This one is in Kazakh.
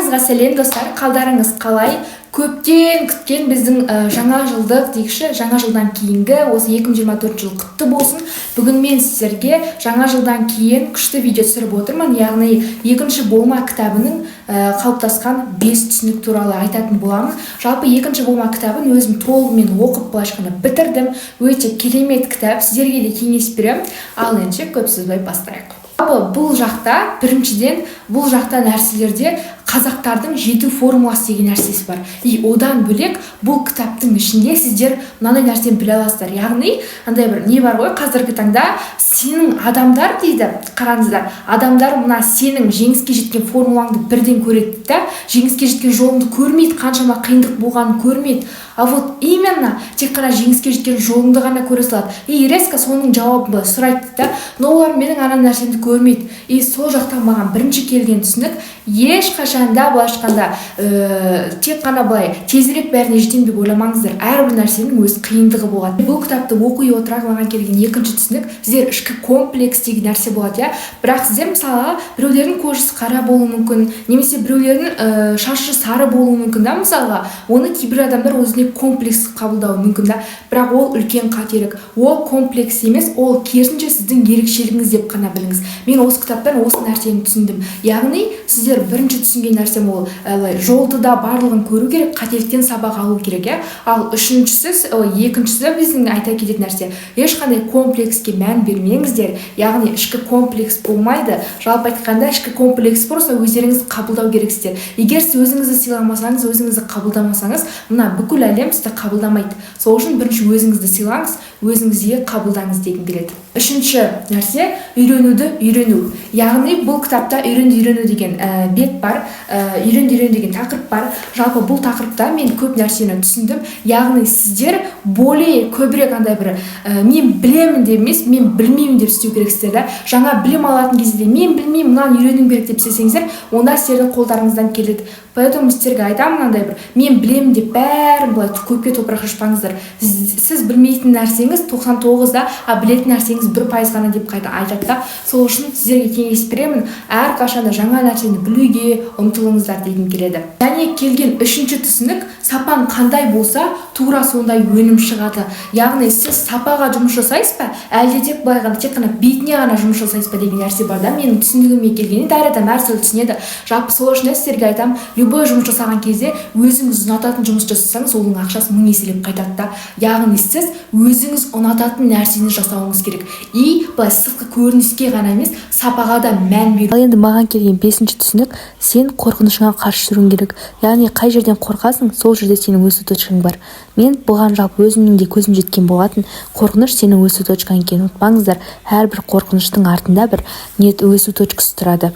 Баршаңызға сәлем, достар! Қалдарыңыз қалай? Көптен күткен біздің жаңа жылдық дейікші, жаңа жылдан кейінгі осы 2024 жыл құтты болсын! Бүгін мен сіздерге жаңа жылдан кейін күшті видео түсіріп отырмын, яғни «Екінші болма» кітабының қалыптасқан бес түсінік туралы айтатын боламын. Жалпы, «Екінші болма» кітабын өзім толығымен оқып, былайша айтқанда, бітірдім. Өте керемет кітап, сіздерге де кеңес беремін. Ал ендеше көп созбай бастайық. Жалпы, бұл жақта, біріншіден, бұл жақта нәрселерде қазақтардың жету формуласы деген нәрсесі бар. И одан бөлек, бұл кітаптың ішінде сіздер мынандай нәрсені біле аласыздар, яғни андай бір не бар ғой, қазіргі таңда сенің адамдар дейді, қараңыздар, адамдар мына сенің жеңіске жеткен формулаңды бірден көреді да, жеңіске жеткен жолыңды көрмейді, қаншама қиындық болғанын көрмейді, а вот именно тек қана жеңіске жеткен жолыңды ғана көре салады и резко соның жауабын былай сұрайды да. Но олар менің ана нәрсемді көрмейді. И сол жақтан маған бірінші келген түсінік: ешқашан да, былайша айтқанда, тек қана былай тезірек бәріне жетемін деп ойламаңыздар, әрбір нәрсенің өз қиындығы болады. Бұл кітапты оқи отыра маған келген екінші түсінік: сіздер ішкі комплекс деген нәрсе болады, иә. Бірақ сіздер, мысалға, біреулердің кожасы қара болуы мүмкін немесе біреулердің шашы сары болуы мүмкін да. Мысалға, оны кейбір адамдар өзіне комплекс қабылдауы мүмкін да. Бірақ ол үлкен қателік, ол комплекс емес, ол керісінше сіздің ерекшелігіңіз деп қана біліңіз. Мен осы кітаптан осы нәрсені түсіндім. Яғни сіздер, бірінші түсінген нәрсем ол былай жолды да барлығын көру керек, қателіктен сабақ алу керек, иә. Ал үшіншісі, ой, екіншісі, біздің айта кететін нәрсе: ешқандай комплекске мән бермеңіздер, яғни ішкі комплекс болмайды. Жалпы айтқанда, ішкі комплекс просто өздеріңіз қабылдау керексіздер. Егер сіз өзіңізді сыйламасаңыз, өзіңізді қабылдамасаңыз, мына бүкіл әлем сізді қабылдамайды. Сол үшін бірінші өзіңізді сыйлаңыз, өзіңізге қабылдаңыз дегім келеді. Үшінші нәрсе: үйренуді үйрену. Яғни бұл кітапта «Үйренді үйрену» деген бет бар, «Үйренді үйрену» деген тақырып бар. Жалпы, бұл тақырыпта мен көп нәрсені түсіндім. Яғни сіздер более көбірек андай бір мен білемін деп емес, мен білмеймін деп істеу керексіздер да. Жаңа білім алатын кезде де мен білмеймін, мынаны үйренуім керек деп істесеңіздер, онда сіздердің қолдарыңыздан келеді. Поэтому сіздерге айтамын, мынандай бір мен білемін деп бәрін былай көпке топырақ шашпаңыздар. Сіз білмейтін нәрсеңіз 99 да, а білетін нәрсеңіз 1% ғана деп қайта айтады да. Сол үшін сіздерге кеңес беремін, әрқашанда жаңа нәрсені білуге ұмтылыңыздар дегім келеді. Және келген үшінші түсінік: сапаң қандай болса, тура сондай өнім шығады. Яғни сіз сапаға жұмыс жасайсыз ба, әлде тек былай ғана, тек қана бетіне ғана жұмыс жасайсыз ба деген нәрсе бар да. Менің түсінігіме келгенде, әр адам әртүрлі түсінеді. Жалпы, сол үшін де сіздерге айтамын, любой жұмыс жасаған кезде өзіңіз ұнататын жұмыс жасасаңыз, оның ақшасы мың еселеп қайтады да. Яғни сіз өзіңіз ұнататын нәрсені жасауыңыз керек и былай сыртқы көрініске ғана емес, сапаға да мән беру. Ал енді маған келген бесінші түсінік: сен қорқынышыңа қарсы жүруің керек. Яғни қай жерден қорқасың, сол жерде сенің өсу точкаң бар. Мен бұған жалпы өзімнің де көзім жеткен болатын. Қорқыныш сенің өсу точкаң екенін ұмытпаңыздар. Әрбір қорқыныштың артында бір не, өсу точкасы тұрады.